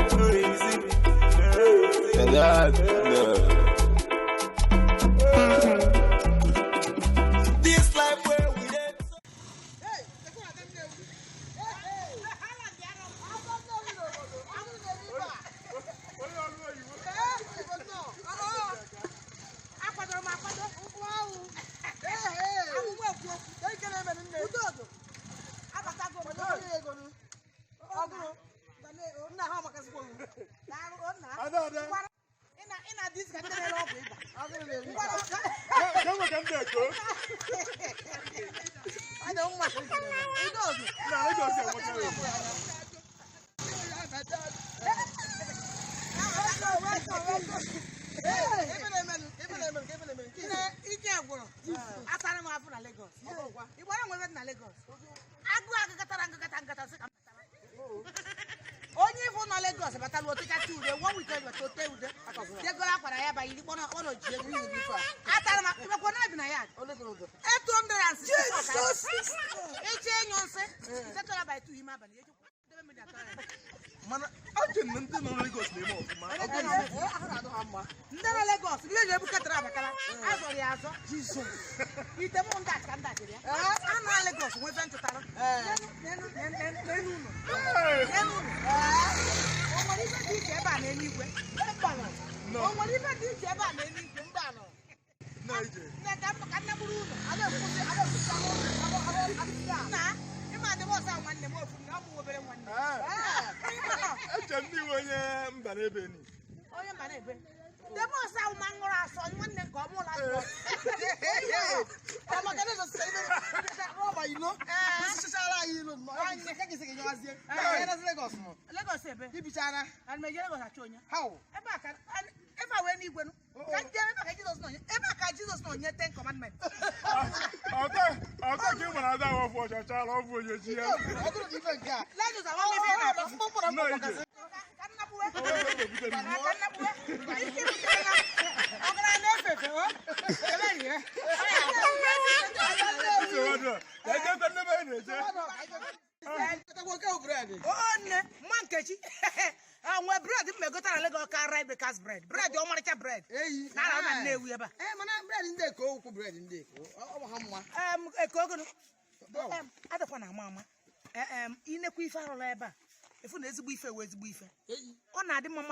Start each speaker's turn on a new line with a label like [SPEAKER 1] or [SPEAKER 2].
[SPEAKER 1] Crazy. That, This life where we dey.
[SPEAKER 2] Akwadoro m akwado. Amụma ekwu okwu. Udodo. Abatago m. Daalụ, o nna. Ngwara- ị na-adị isi ka ndị na-ere ọgwụ ịba. Ngwara Ike gwụrụ. Asara m afọ na Lagos. Ị gbara nwere na Lagos. Agụụ agụgatara ngụgata ngata sị ka m batara. Onye ịfụ nọ Lagos batara otechasị ude one weekend bata ote ude. Jegoro akwara ya ba yiri kpọrọ kpọrọ ji ego. Atara m imekwa na bi na ya. 864. Eche enyo nsị. Isetara by 2 ime abalị. Ejekwa debe mmiri atara ya.
[SPEAKER 3] Mana ache m na ndị nọ Lagos na-eme ọfụma. Ọ bụrụ na-
[SPEAKER 2] Ndị nọ Lagos ihe eji ebukatara abatara azọrọ ya azọ. Ite mụ ndị achị ka ndị achịrị ya a na Lagos nwee ebe nchụtara n'enu n'enu ụlọ n'enu ụlọ. O nwere ife dị iche ebe a na eluigwe? O nwere ife dị iche ebe a na eluigwe?
[SPEAKER 3] Na ije.
[SPEAKER 2] Nne, ka m ka nne bụrụ ụlọ nna ịma adị bọsụ ahụ nwanne m ofu nne ọ bụ obere nwanne. Ịma nọ.
[SPEAKER 3] Eche m n'iwe onye mba n'ebe ni.
[SPEAKER 2] Onye mba na-ebe debe ọsọ ahụ ma ṅụrụ asọ nwanne nke ọmụ ụlọ asọ. Lagos ebe ana m eje Lagos achọ onye ebe a ka ebe a wee n'igwe nụ ka nje ebe a ka Jizọs nọ ebe a ka Jizọs nọ nye ten commandment.
[SPEAKER 3] Ọtọ ọtọ ka ị nwere ada ahụ ọfụ ọchachara ọfụ onye chi ya.
[SPEAKER 2] Lagos awa m ebe na-akọ.
[SPEAKER 3] Nnọọ ije.
[SPEAKER 2] Ka nna gbuwe.
[SPEAKER 3] Onwe ebe m na-ebute m.
[SPEAKER 2] Ka nna gbuwe. Isi butere na ọgara na-efe efe o ebe ihe.
[SPEAKER 3] Nsogbu adịrọ. Ka eje kwe n'ebe anyị na-eje.
[SPEAKER 2] O nne nwa Nkechi nwe bread m megotara Lagos ka Rai Bakers bread, bread ọmarịcha bread na ara na Nnewi ebe a. Eke ogolo. Adakwa na ama ama. Inekwa ife arụla ebe a efu na ezigbo ife wee ezigbo ife ọ na-adị mma mmadụ.